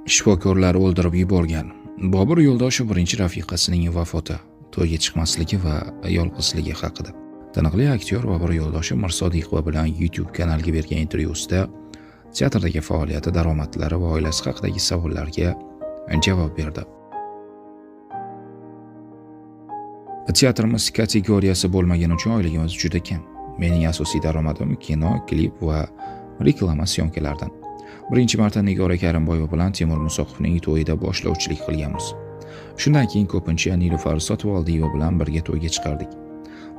Shifokorlar o'ldirib yuborgan. Bobur Yo'ldoshev birinchi rafiqasining vafoti, to'yga chiqmasligi va yolg'izligi haqida. Taniqli aktyor Bobur Yo'ldoshev Mirsodiqova bilan YouTube kanaliga bergan intervyusida teatrdagi faoliyati, daromadlari va oilasi haqidagi savollarga javob berdi. Teatrimiz kategoriyasi bo'lmagani uchun oyligimiz juda kam. Mening asosiy daromadim kino, klip va reklama syomkalaridan. Birinchi marta Nigora Karimboyeva bilan Temur Musoqovning to'yida boshlovchilik qilganmiz. Shundan keyin ko'pincha Nilufar Sotivoldiyeva bilan birga to'yga chiqardik.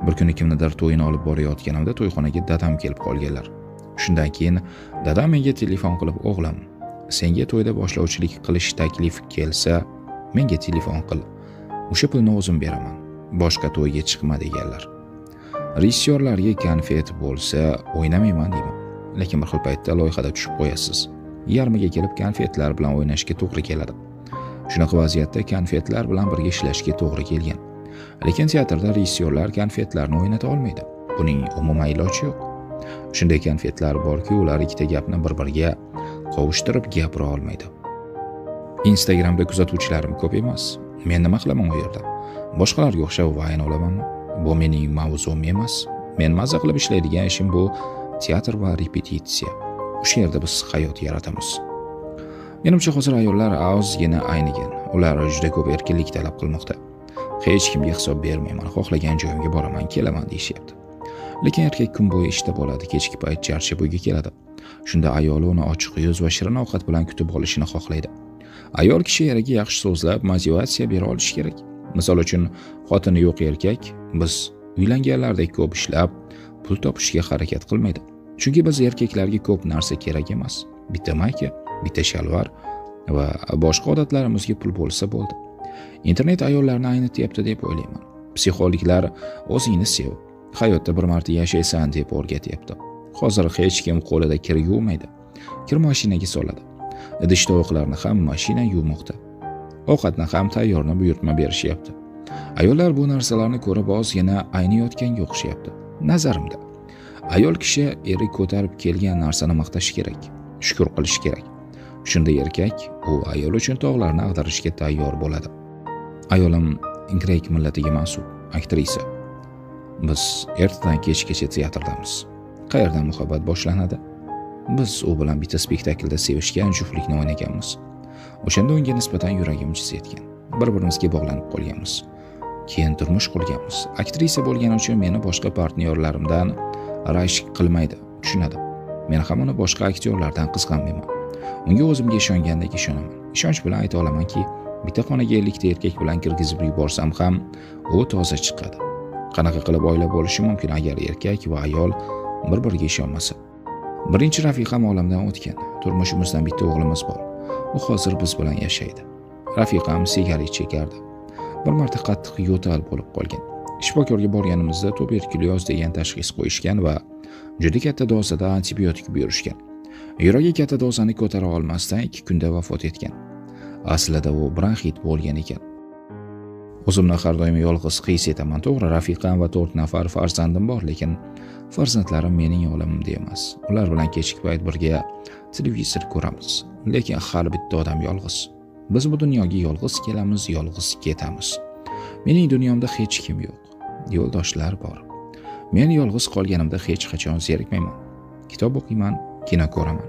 Bir kuni kimnidir to'yini olib borayotganimda to'yxonaga dadam kelib qolganlar. Shundan keyin dadam menga telefon qilib, "O'g'lim, senga to'yda boshlovchilik qilish taklif kelsa, menga telefon qil. O'sha pulni o'zim beraman. Boshqa to'yga chiqma" deganlar. Rejissyorlarga konfet bo'lsa, o'ynamayman deyman. Lekin bir xil paytda loyihada tushib qo'yasiz. Yarmiga kelib konfetlar bilan o'ynashga to'g'ri keladi. Shunaqa vaziyatda konfetlar bilan birga ishlashga to'g'ri kelgan. Lekin teatrda rejissyorlar konfetlarni o'ynata olmaydi. Buning umuman iloji yo'q. Shunday konfetlar borki, ular ikkita gapni bir-biriga qovushtirib gapira olmaydi. Instagramda kuzatuvchilarim ko'p emas. Men nima qilaman u yerda? Boshqalarga o'xshab vayn olamanmi? Bu mening mavzum emas. Men maza qilib ishlaydigan ishim bu teatr va repetitsiya. O'sha yerda biz hayot yaratamiz. Menimcha hozir ayollar ozgina aynigan. Ular juda ko'p erkinlik talab qilmoqda. Hech kimga hisob bermayman, xohlagan joyimga boraman, kelaman deyishyapti. Lekin erkak kun bo'yi ishda bo'ladi, kechki payt charchab uyga keladi. Shunda ayoli uni ochiq yuz va shirin ovqat bilan kutib olishini xohlaydi. Ayol kishi eriga yaxshi so'zlab motivatsiya bera olishi kerak. Misol uchun, xotini yo'q erkak biz uylanganlardek ko'p ishlab, pul topishga harakat qilmaydi. Chunki biz erkaklarga ko'p narsa kerak emas. Bitta mayka, bitta shalvar va boshqa odatlarimizga pul bo'lsa bo'ldi. Internet ayollarni aynityapti deb o'ylayman. Psixologlar o'zingni sev, hayotda bir marta yashaysan deb o'rgatyapti. Hozir hech kim qo'lida kir yuvmaydi. Kir mashinaga soladi. Idish tovoqlarni ham mashina yuvmoqda. Ovqatni ham tayyorni buyurtma berishyapti. Ayollar bu narsalarni ko'rib ozgina ayniyotganga o'xshayapti. Nazarimda, ayol kishi eri ko'tarib kelgan narsani maqtashi kerak, shukr qilishi kerak. Shunda erkak u ayol uchun tog'larni ag'darishga tayyor bo'ladi. Ayolim grek millatiga mansub aktrisa. Biz ertadan kechgacha teatrdamiz. Qayerdan muhabbat boshlanadi? Biz u bilan bitta spektaklda sevishgan juftlikni o'ynaganmiz. O'shanda unga nisbatan yuragim jiz etgan. Bir-birimizga bog'lanib qolganmiz. Keyin turmush qurganmiz. Aktrisa bo'lgani uchun meni boshqa partnyorlarimdan rashk qilmaydi, tushunadi. Men ham uni boshqa aktyorlardan qizg'anmayman. Unga o'zimga ishongandek ishonaman. Ishonch bilan ayta olamanki, bitta xonaga 50 ta erkak bilan kirgizib yuborsam ham u toza chiqadi. Qanaqa qilib oila bo'lishi mumkin agar erkak va ayol bir-biriga ishonmasa? Birinchi rafiqam olamdan o'tgan. Turmushimizdan bitta o'g'limiz bor. U hozir biz bilan yashaydi. Rafiqam sigaret chekardi. Bir marta qattiq yo'tal bo'lib qolgan. Shifokorga borganimizda tuberkulyoz degan tashxis qo'yishgan va juda katta dozada antibiotik buyurishgan. Yuragi katta dozani ko'tara olmasdan 2 kunda vafot etgan. Aslida u bronxit bo'lgan ekan. O'zimni har doim yolg'iz his etaman. To'g'ri, rafiqam va 4 nafar farzandim bor, lekin farzandlarim mening olamimda emas. Ular bilan kechki payt birga televizor ko'ramiz. Lekin har bitta odam yolg'iz. Biz bu dunyoga yolg'iz kelamiz, yolg'iz ketamiz. Mening dunyomda hech kim yo'q. Yo'ldoshlar bor. Men yolg'iz qolganimda hech qachon zerikmayman. Kitob o'qiyman, kino ko'raman.